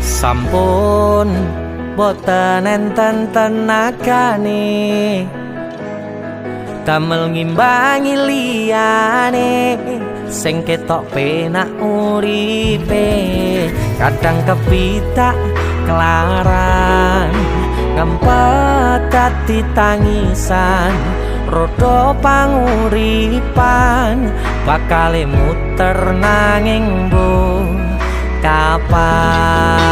Sampun boten enten tenagane damel ngimbangi liyane sing ketok penak uripe, kadang kepitak kelaran ngempet dadi tangisan. Roda panguripan bakale muter, nanging mbuh kapan.